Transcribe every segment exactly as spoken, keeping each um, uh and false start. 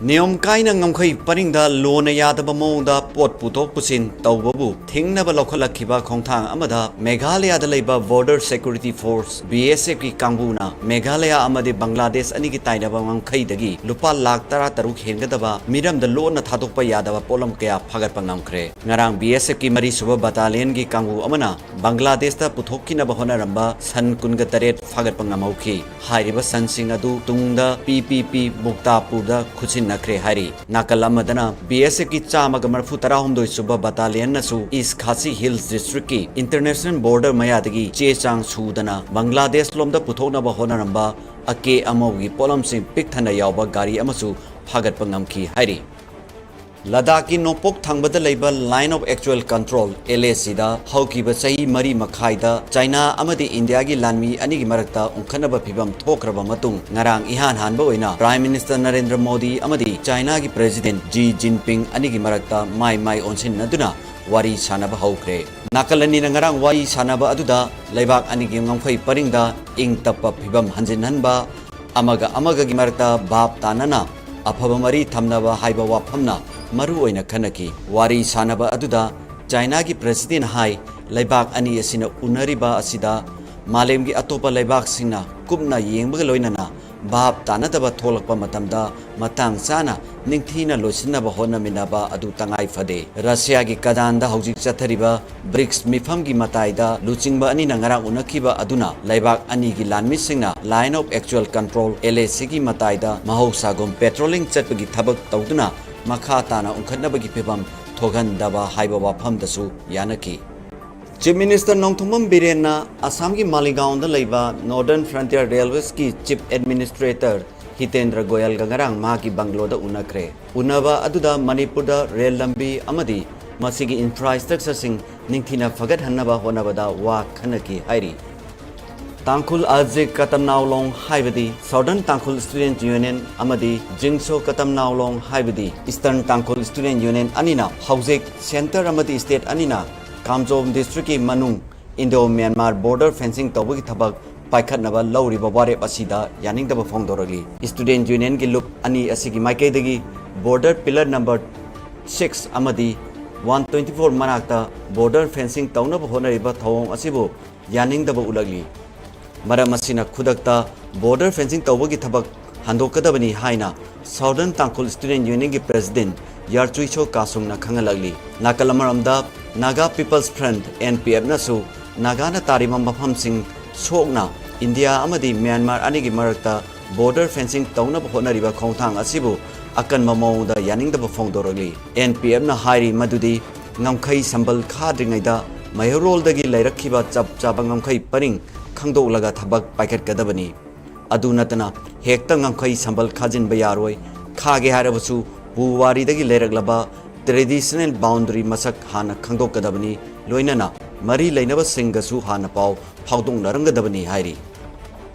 ꯅꯤꯌꯣꯝ ꯀꯥꯏꯅ ꯉꯝꯈꯩ ꯄꯔꯤꯡꯗ ꯂꯣꯅ ꯌꯥꯗꯕ ꯃꯑꯣꯡꯗ ꯄꯣꯠ ꯄꯨꯊꯣꯛ ꯄꯨꯁꯤꯟ ꯇꯧꯕꯕꯨ ꯊꯤꯡꯅꯕ ꯂꯧꯈꯠꯂꯛꯈꯤꯕ ꯈꯣꯡꯊꯥꯡ ꯑꯃꯗ ꯃꯦꯘꯥꯂꯌꯥꯗ ꯂꯩꯕ Border Security Force, B S F ꯀꯤ ꯀꯥꯡꯕꯨꯅ ꯃꯦꯘꯥꯂꯌꯥ ꯑꯃꯗꯤ ꯕꯪꯒ꯭ꯂꯥꯗꯦꯁ ꯑꯅꯤꯒꯤ ꯇꯥꯏꯅꯕ ꯉꯝꯈꯩꯗꯒꯤ ꯂꯨꯄꯥ ꯂꯥꯈ ꯇꯔꯥ ꯇꯔꯨꯛ ꯍꯦꯟꯒꯗꯕ ꯃꯤꯔꯝꯗ ꯂꯣꯟꯅ ꯊꯥꯗꯣꯛꯄ ꯌꯥꯗꯕ ꯄꯣꯠꯂꯝ ꯀꯌꯥ ꯐꯥꯒꯠꯄ ꯉꯝꯈ꯭ꯔꯦ꯫ ꯉꯔꯥꯡ B S F ꯀꯤ ꯃꯔꯤꯁꯨꯕ battalionꯒꯤ ꯀꯥꯡꯕꯨ ꯑꯃꯅ ꯕꯪꯒ꯭ꯂꯥꯗꯦꯁꯇ ꯄꯨꯊꯣꯛꯈꯤꯅꯕ ꯍꯣꯠꯅꯔꯝꯕ ꯁꯟ ꯀꯨꯟꯒ ꯇꯔꯦꯠ ꯐꯥꯒꯠꯄ ꯉꯝꯍꯧꯈꯤ꯫ ꯍꯥꯏꯔꯤꯕ ꯁꯟꯁꯤꯡ ꯑꯗꯨ ꯇꯨꯡꯗ P P P ꯃꯨꯛꯇꯥꯄꯨꯔꯗ ꯈꯨꯠꯁꯤꯟꯅꯈ꯭ꯔꯦ ꯍꯥꯏꯔꯤ꯫ ꯅꯥꯀꯜ ꯑꯃꯗꯅ B S F ꯀꯤ ꯆꯥꯝꯃꯒ ꯃꯔꯤꯐꯨ ꯇꯔꯥꯍꯨꯝꯗꯣꯏ ꯁꯨꯕ battalionꯅꯁꯨ East Khasi Hills Districtꯀꯤ international border ꯃꯌꯥꯗꯒꯤ ꯆꯦ ꯆꯥꯡ ꯁꯨꯗꯅ ꯕꯪꯒ꯭ꯂꯥꯗꯦꯁ ꯂꯣꯝꯗ ꯄꯨꯊꯣꯛꯅꯕ ꯍꯣꯠꯅꯔꯝꯕ ꯑꯀꯦ ꯑꯃꯧꯒꯤ ꯄꯣꯠꯂꯝꯁꯤꯡ ꯄꯤꯛ ꯊꯟꯅ ꯌꯥꯎꯕ ꯒꯥꯔꯤ ꯑꯃꯁꯨ ꯐꯥꯒꯠꯄ ꯉꯝꯈꯤ ꯍꯥꯏꯔꯤ꯫ ꯂꯗꯥꯈꯀꯤ ꯅꯣꯡꯄꯣꯛ ꯊꯪꯕꯗ ꯂꯩꯕ Line of Actual Control, L A Cꯗ ꯍꯧꯈꯤꯕ ꯆꯍꯤ ꯃꯔꯤ ꯃꯈꯥꯏꯗ ꯆꯥꯏꯅꯥ ꯑꯃꯗꯤ ꯏꯟꯗꯤꯌꯥꯒꯤ ꯂꯥꯟꯃꯤ ꯑꯅꯤꯒꯤ ꯃꯔꯛꯇ ꯎꯪꯈꯠꯅꯕ ꯐꯤꯚꯝ ꯊꯣꯛꯈ꯭ꯔꯕ ꯃꯇꯨꯡ, ꯉꯔꯥꯡ ꯏꯍꯥꯟ ꯍꯥꯟꯕ ꯑꯣꯏꯅ Prime Minister ꯅꯔꯦꯟꯗ꯭ꯔ ꯃꯣꯗꯤ ꯑꯃꯗꯤ ꯆꯥꯏꯅꯥꯒꯤ President Xi Jinping ꯑꯅꯤꯒꯤ ꯃꯔꯛꯇ ꯃꯥꯏ ꯃꯥꯏ ꯑꯣꯟꯁꯤꯟꯅꯗꯨꯅ ꯋꯥꯔꯤ ꯁꯥꯟꯅꯕ ꯍꯧꯈ꯭ꯔꯦ꯫ ꯅꯥꯀꯜ ꯑꯅꯤꯅ ꯉꯔꯥꯡ ꯋꯥꯔꯤ ꯁꯥꯟꯅꯕ ꯑꯗꯨꯗ ꯂꯩꯕꯥꯛ ꯑꯅꯤꯒꯤ ꯉꯝꯈꯩ ꯄꯔꯤꯡꯗ ꯏꯪ ꯇꯞꯄ ꯐꯤꯚꯝ ꯍꯟꯖꯤꯟꯍꯟꯕ, ꯑꯃꯒ ꯑꯃꯒꯒꯤ ꯃꯔꯛꯇ ꯚꯥꯞ ꯇꯥꯅꯅ ꯑꯐꯕ ꯃꯔꯤ ꯊꯝꯅꯕ ꯍꯥꯏꯕ ꯋꯥꯐꯝꯅ ꯃꯔꯨ ꯑꯣꯏꯅ ꯈꯟꯅꯈꯤ꯫ ꯋꯥꯔꯤ ꯁꯥꯟꯅꯕ ꯑꯗꯨꯗ ꯆꯥꯏꯅꯥꯒꯤ President ꯍꯥꯏ, ꯂꯩꯕꯥꯛ ꯑꯅꯤ ꯑꯁꯤꯅ ꯎꯅꯔꯤꯕ ꯑꯁꯤꯗ ꯃꯥꯂꯦꯝꯒꯤ ꯑꯇꯣꯞꯄ ꯂꯩꯕꯥꯛꯁꯤꯡꯅ ꯀꯨꯞꯅ ꯌꯦꯡꯕꯒ ꯂꯣꯏꯅꯅ ꯚꯥꯞ ꯇꯥꯅꯗꯕ ꯊꯣꯛꯂꯛꯄ ꯃꯇꯝꯗ ꯃꯇꯥꯡ ꯆꯥꯅ ꯅꯤꯡꯊꯤꯅ ꯂꯣꯏꯁꯤꯟꯅꯕ ꯍꯣꯠꯅꯃꯤꯟꯅꯕ ꯑꯗꯨ ꯇꯉꯥꯏ ꯐꯗꯦ꯫ ꯔꯁꯤꯌꯥꯒꯤ ꯀꯖꯥꯟꯗ ꯍꯧꯖꯤꯛ ꯆꯠꯊꯔꯤꯕ ꯕ꯭ꯔꯤꯛꯁ ꯃꯤꯐꯝꯒꯤ ꯃꯇꯥꯏꯗ ꯂꯨꯆꯤꯡꯕ ꯑꯅꯤꯅ ꯉꯔꯥꯡ ꯎꯅꯈꯤꯕ ꯑꯗꯨꯅ ꯂꯩꯕꯥꯛ ꯑꯅꯤꯒꯤ ꯂꯥꯟꯃꯤꯁꯤꯡꯅ Line of Actual Control, L A Cꯒꯤ ꯃꯇꯥꯏꯗ ꯃꯍꯧꯁꯥꯒꯨꯝ patrolling ꯆꯠꯄꯒꯤ ꯊꯕꯛ ꯇꯧꯗꯨꯅ ꯃꯈꯥ ꯇꯥꯅ ꯎꯪꯈꯠꯅꯕꯒꯤ ꯐꯤꯚꯝ ꯊꯣꯛꯍꯟꯗꯕ ꯍꯥꯏꯕ ꯋꯥꯐꯝꯗꯁꯨ ꯌꯥꯅꯈꯤ꯫ Chief Minister ꯅꯣꯡꯊꯣꯝꯕꯝ ꯕꯤꯔꯦꯟꯅ ꯑꯁꯥꯝꯒꯤ ꯃꯥꯂꯤꯒꯥꯎꯟꯗ ꯂꯩꯕ Northern Frontier Railwaysꯀꯤ Chief Administrator ꯍꯤꯇꯦꯟꯗ꯭ꯔ ꯒꯣꯌꯜꯒ ꯉꯔꯥꯡ ꯃꯍꯥꯛꯀꯤ ꯕꯪꯒ꯭ꯂꯣꯗ ꯎꯅꯈ꯭ꯔꯦ꯫ ꯎꯅꯕ ꯑꯗꯨꯗ ꯃꯅꯤꯄꯨꯔꯗ ꯔꯦꯜ ꯂꯝꯕꯤ ꯑꯃꯗꯤ ꯃꯁꯤꯒꯤ infrastructureꯁꯤꯡ ꯅꯤꯡꯊꯤꯅ ꯐꯒꯠꯍꯟꯅꯕ ꯍꯣꯠꯅꯕꯗ ꯋꯥ ꯈꯟꯅꯈꯤ ꯍꯥꯏꯔꯤ꯫ ꯇꯥꯡꯈꯨꯜ ꯑꯖꯤꯛ ꯀꯇꯝꯅꯥꯎꯂꯣꯡ ꯍꯥꯏꯕꯗꯤ Southern Tangkhul Student Union ꯑꯃꯗꯤ ꯖꯤꯡꯁꯣ ꯀꯇꯝꯅꯥꯎꯂꯣꯡ ꯍꯥꯏꯕꯗꯤ Eastern Tangkhul Student Union ꯑꯅꯤꯅ ꯍꯧꯖꯤꯛ Centre ꯑꯃꯗꯤ State ꯑꯅꯤꯅ ꯀꯥꯝꯖꯣꯡ Districtꯀꯤ ꯃꯅꯨꯡ Indo-Myanmar border fencing ꯇꯧꯕꯒꯤ ꯊꯕꯛ ꯄꯥꯏꯈꯠꯅꯕ ꯂꯧꯔꯤꯕ ꯋꯥꯔꯦꯞ ꯑꯁꯤꯗ ꯌꯥꯅꯤꯡꯗꯕ ꯐꯣꯡꯗꯣꯔꯛꯂꯤ꯫ Student Union ꯒꯤ ꯂꯨꯞ ꯑꯅꯤ ꯑꯁꯤꯒꯤ ꯃꯥꯏꯀꯩꯗꯒꯤ border pillar number six ꯑꯃꯗꯤ one twenty four ꯃꯅꯥꯛꯇ border fencing ꯇꯧꯅꯕ ꯍꯣꯠꯅꯔꯤꯕ ꯊꯧꯑꯣꯡ ꯑꯁꯤꯕꯨ ꯌꯥꯅꯤꯡꯗꯕ ꯎꯠꯂꯛꯂꯤ꯫ ꯃꯔꯝ ꯑꯁꯤꯅ ꯈꯨꯗꯛꯇ border fencing ꯇꯧꯕꯒꯤ ꯊꯕꯛ ꯍꯟꯗꯣꯛꯀꯗꯕꯅꯤ ꯍꯥꯏꯅ Southern Tangkhul Student Union ꯒꯤ President ꯌꯥꯔꯆꯨꯏꯁꯣ ꯀꯥꯁꯨꯡꯅ ꯈꯪꯍꯜꯂꯛꯂꯤ꯫ ꯅꯥꯀꯜ ꯑꯃꯔꯣꯝꯗ Naga People's Front, N P F ꯅꯁꯨ ꯅꯥꯒꯥꯅ ꯇꯥꯔꯤꯕ ꯃꯐꯝꯁꯤꯡ ꯁꯣꯛꯅ ꯏꯟꯗꯤꯌꯥ ꯑꯃꯗꯤ ꯃ꯭ꯌꯥꯟꯃꯥꯔ ꯑꯅꯤꯒꯤ ꯃꯔꯛꯇ border fencing ꯇꯧꯅꯕ ꯍꯣꯠꯅꯔꯤꯕ ꯈꯣꯡꯊꯥꯡ ꯑꯁꯤꯕꯨ ꯑꯀꯟꯕ ꯃꯑꯣꯡꯗ ꯌꯥꯅꯤꯡꯗꯕ ꯐꯣꯡꯗꯣꯔꯛꯂꯤ꯫ N P F ꯅ ꯍꯥꯏꯔꯤ ꯃꯗꯨꯗꯤ ꯉꯝꯈꯩ ꯁꯝꯕꯜ ꯈꯥꯗ꯭ꯔꯤꯉꯩꯗ ꯃꯩꯍꯧꯔꯣꯜꯗꯒꯤ ꯂꯩꯔꯛꯈꯤꯕ ꯆꯞ ꯆꯥꯕ ꯉꯝꯈꯩ ꯄꯔꯤꯡ ꯈꯪꯗꯣꯛꯂꯒ ꯊꯕꯛ ꯄꯥꯏꯈꯠꯀꯗꯕꯅꯤ꯫ ꯑꯗꯨ ꯅꯠꯇꯅ ꯍꯦꯛꯇ ꯉꯝꯈꯩ ꯁꯝꯕꯜ ꯈꯥꯖꯤꯟꯕ ꯌꯥꯔꯣꯏ꯫ ꯈꯥꯒꯦ ꯍꯥꯏꯔꯕꯁꯨ ꯄꯨꯋꯥꯔꯤꯗꯒꯤ ꯂꯩꯔꯛꯂꯕ traditional boundary ꯃꯁꯛ ꯍꯥꯟꯅ ꯈꯪꯗꯣꯛꯀꯗꯕꯅꯤ꯫ ꯂꯣꯏꯅꯅ ꯃꯔꯤ ꯂꯩꯅꯕꯁꯤꯡꯒꯁꯨ ꯍꯥꯟꯅ ꯄꯥꯎ ꯐꯥꯎꯗꯣꯛꯅꯔꯝꯒꯗꯕꯅꯤ ꯍꯥꯏꯔꯤ꯫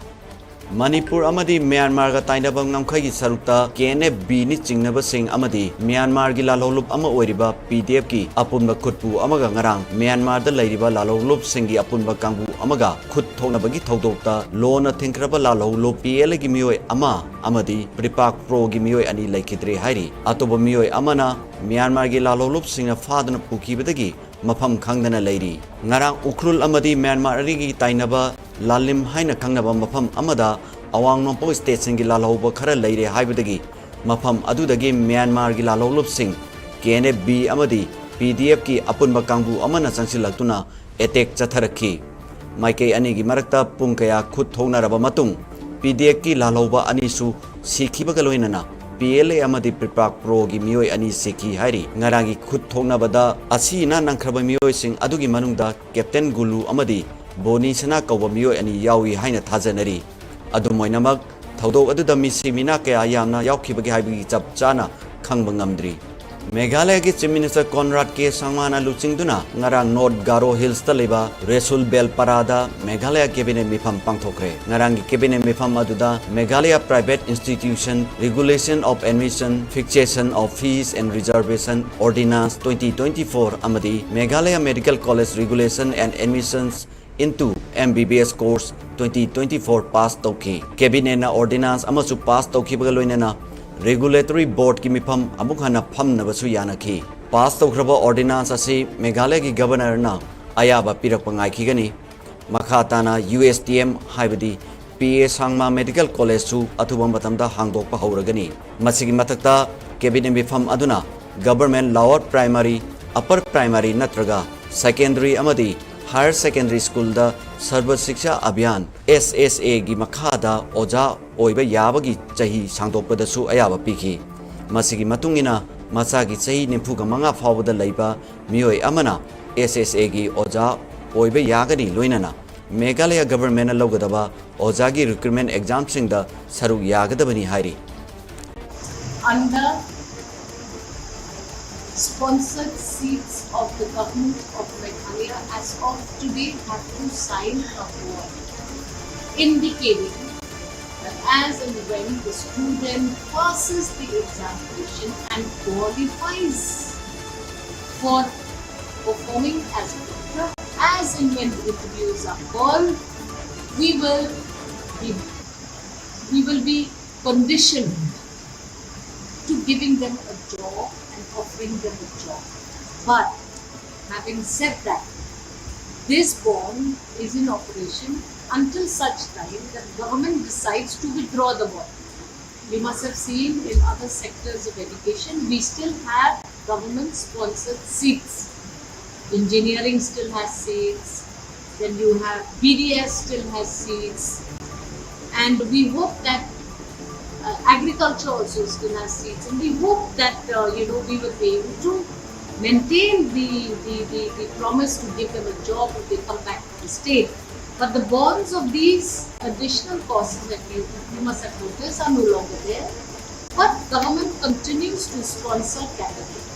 ꯃꯅꯤꯄꯨꯔ ꯑꯃꯗꯤ ꯃ꯭ꯌꯥꯟꯃꯥꯔꯒ ꯇꯥꯏꯅꯕ ꯉꯝꯈꯩꯒꯤ ꯁꯔꯨꯛꯇ K N F B ꯅꯤ ꯆꯤꯡꯅꯕꯁꯤꯡ ꯑꯃꯗꯤ ꯃ꯭ꯌꯥꯟꯃꯥꯔꯒꯤ ꯂꯥꯜꯍꯧꯂꯨꯞ ꯑꯃ ꯑꯣꯏꯔꯤꯕ P D F ꯀꯤ ꯑꯄꯨꯟꯕ ꯈꯨꯠꯄꯨ ꯑꯃꯒ ꯉꯔꯥꯡ ꯃ꯭ꯌꯥꯟꯃꯥꯔꯗ ꯂꯩꯔꯤꯕ ꯂꯥꯜꯍꯧꯂꯨꯞꯁꯤꯡꯒꯤ ꯑꯄꯨꯟꯕ ꯀꯥꯡꯕꯨ ꯑꯃꯒ ꯈꯨꯠ ꯊꯣꯛꯅꯕꯒꯤ ꯊꯧꯗꯣꯛꯇ ꯂꯣꯟꯅ ꯊꯤꯡꯈ꯭ꯔꯕ ꯂꯥꯜꯍꯧꯂꯨꯞ P L A ꯒꯤ ꯃꯤꯑꯣꯏ ꯑꯃ ꯑꯃꯗꯤ PREPAK Pro ꯒꯤ ꯃꯤꯑꯣꯏ ꯑꯅꯤ ꯂꯩꯈꯤꯗ꯭ꯔꯦ ꯍꯥꯏꯔꯤ꯫ ꯑꯇꯣꯞꯄ ꯃꯤꯑꯣꯏ ꯑꯃꯅ ꯃ꯭ꯌꯥꯟꯃꯥꯔꯒꯤ ꯂꯥꯜꯍꯧꯂꯨꯞꯁꯤꯡꯅ ꯐꯥꯗꯨꯅ ꯄꯨꯈꯤꯕꯗꯒꯤ ꯃꯐꯝ ꯈꯪꯗꯅ ꯂꯩꯔꯤ꯫ ꯉꯔꯥꯡ ꯎꯈ꯭ꯔꯨꯜ ꯑꯃꯗꯤ ꯃ꯭ꯌꯥꯟꯃꯥꯔ ꯑꯅꯤꯒꯤ ꯇꯥꯏꯅꯕ ꯂꯥꯂꯤꯝ ꯍꯥꯏꯅ ꯈꯪꯅꯕ ꯃꯐꯝ ꯑꯃꯗ ꯑꯋꯥꯡ ꯅꯣꯡꯄꯣꯛ ꯁ꯭ꯇꯦꯠꯁꯤꯡꯒꯤ ꯂꯥꯜꯍꯧꯕ ꯈꯔ ꯂꯩꯔꯦ ꯍꯥꯏꯕꯗꯒꯤ ꯃꯐꯝ ꯑꯗꯨꯗꯒꯤ ꯃ꯭ꯌꯥꯟꯃꯥꯔꯒꯤ ꯂꯥꯜꯍꯧꯂꯨꯞꯁꯤꯡ K N F B ꯑꯃꯗꯤ P D F ꯀꯤ ꯑꯄꯨꯟꯕ ꯀꯥꯡꯕꯨ ꯑꯃꯅ ꯆꯪꯁꯤꯜꯂꯛꯇꯨꯅ ꯑꯦꯇꯦꯛ ꯆꯠꯊꯔꯛꯈꯤ꯫ ꯃꯥꯏꯀꯩ ꯑꯅꯤꯒꯤ ꯃꯔꯛꯇ ꯄꯨꯡ ꯀꯌꯥ ꯈꯨꯠ ꯊꯣꯛꯅꯔꯕ ꯃꯇꯨꯡ P D F ꯀꯤ ꯂꯥꯜꯍꯧꯕ ꯑꯅꯤꯁꯨ ꯁꯤꯈꯤꯕꯒ ꯂꯣꯏꯅꯅ P L A ꯑꯃꯗꯤ PREPAK Pro ꯒꯤ ꯃꯤꯑꯣꯏ ꯑꯅꯤ ꯁꯤꯈꯤ ꯍꯥꯏꯔꯤ꯫ ꯉꯔꯥꯡꯒꯤ ꯈꯨꯠ ꯊꯣꯛꯅꯕꯗ ꯑꯁꯤ ꯑꯅꯥ ꯅꯪꯈ꯭ꯔꯕ ꯃꯤꯑꯣꯏꯁꯤꯡ ꯑꯗꯨꯒꯤ ꯃꯅꯨꯡꯗ Captain ꯒꯨꯂꯨ ꯑꯃꯗꯤ ꯕꯣꯅꯤ ꯁꯅꯥ ꯀꯧꯕ ꯃꯤꯑꯣꯏ ꯑꯅꯤ ꯌꯥꯎꯏ ꯍꯥꯏꯅ ꯊꯥꯖꯅꯔꯤ꯫ ꯑꯗꯨꯝ ꯑꯣꯏꯅꯃꯛ, ꯊꯧꯗꯣꯛ ꯑꯗꯨꯗ ꯃꯤꯁꯤ ꯃꯤꯅꯥ ꯀꯌꯥ ꯌꯥꯝꯅ ꯌꯥꯎꯈꯤꯕꯒꯦ ꯍꯥꯏꯕꯒꯤ ꯆꯞ ꯆꯥꯅ ꯈꯪꯕ ꯉꯝꯗ꯭ꯔꯤ꯫ ꯃꯦꯘꯥꯂꯌꯒꯤ Chief Minister Conrad K ꯁꯪꯃꯥꯅ ꯂꯨꯆꯤꯡꯗꯨꯅ ꯉꯔꯥꯡ North Garo Hills ꯇ ꯂꯩꯕ ꯔꯦꯁꯨꯜ ꯕꯦꯜꯄꯥꯔꯥꯗ ꯃꯦꯘꯥꯂꯌ Cabinet ꯃꯤꯐꯝ ꯄꯥꯡꯊꯣꯛꯈ꯭ꯔꯦ꯫ ꯉꯔꯥꯡꯒꯤ Cabinet ꯃꯤꯐꯝ ꯑꯗꯨꯗ Meghalaya Private Institution Regulation of Admission, Fixation of Fees and Reservation Ordinance twenty twenty-four ꯑꯃꯗꯤ Meghalaya Medical College Regulation and Admissions into M B B S course twenty twenty-four pass ꯇꯧꯈꯤ꯫ Cabinet ꯅ ordinance ꯑꯃꯁꯨ pass ꯇꯧꯈꯤꯕꯒ ꯂꯣꯏꯅꯅ regulatory board ꯀꯤ ꯃꯤꯐꯝ ꯑꯃꯨꯛ ꯍꯟꯅ ꯐꯝꯅꯕꯁꯨ ꯌꯥꯅꯈꯤ꯫ Pass ꯇꯧꯈ꯭ꯔꯕ ordinance ꯑꯁꯤ ꯃꯦꯘꯥꯂꯌꯒꯤ Governor ꯅ ꯑꯌꯥꯕ ꯄꯤꯔꯛꯄ ꯉꯥꯏꯈꯤꯒꯅꯤ꯫ ꯃꯈꯥ ꯇꯥꯅ U S T M ꯍꯥꯏꯕꯗꯤ P A Sangma Medical College ꯁꯨ ꯑꯊꯨꯕ ꯃꯇꯝꯗ ꯍꯥꯡꯗꯣꯛꯄ ꯍꯧꯔꯒꯅꯤ꯫ ꯃꯁꯤꯒꯤ ꯃꯊꯛꯇ, Cabinet ꯃꯤꯐꯝ ꯑꯗꯨꯅ Government Lower Primary, Upper Primary ꯅꯠꯇ꯭ꯔꯒ Secondary ꯑꯃꯗꯤ Higher Secondary School the Sarva Shiksha Abhiyan, S S A ꯒꯤ ꯃꯈꯥꯗ ꯑꯣꯖꯥ ꯑꯣꯏꯕ ꯌꯥꯕꯒꯤ ꯆꯍꯤ ꯁꯥꯡꯗꯣꯛꯄꯗꯁꯨ ꯑꯌꯥꯕ ꯄꯤꯈꯤ꯫ ꯃꯁꯤꯒꯤ ꯃꯇꯨꯡ ꯏꯟꯅ, ꯃꯆꯥꯒꯤ ꯆꯍꯤ ꯅꯤꯐꯨꯒ ꯃꯉꯥ ꯐꯥꯎꯕꯗ ꯂꯩꯕ ꯃꯤꯑꯣꯏ ꯑꯃꯅ S S A ꯒꯤ ꯑꯣꯖꯥ ꯑꯣꯏꯕ ꯌꯥꯒꯅꯤ, ꯂꯣꯏꯅꯅ ꯃꯦꯘꯥꯂꯌ Government ꯅ ꯂꯧꯒꯗꯕ ꯑꯣꯖꯥꯒꯤ recruitment exam ꯁꯤꯡꯗ ꯁꯔꯨꯛ ꯌꯥꯒꯗꯕꯅꯤ ꯍꯥꯏꯔꯤ꯫ Under sponsored seats of the Government of Meghalaya as of today have to sign a form indicating that as and when the student passes the examination and qualifies for performing as a doctor, as and when the interviews are called, we will be, we will be conditioned to giving them a job and offering them a job. But having said that, this bond is in operation until such time that government decides to withdraw the bond. You must have seen in other sectors of education, we still have government sponsored seats. Engineering still has seats, then you have B D S still has seats, and we hope that uh, agriculture also still has seats, and we hope that uh, you know, we will be able to maintain the, the, the, the promise to give them a job if they come back to the state. But the bonds of these additional courses that you, you must have noticed are no longer there. But government continues to sponsor category.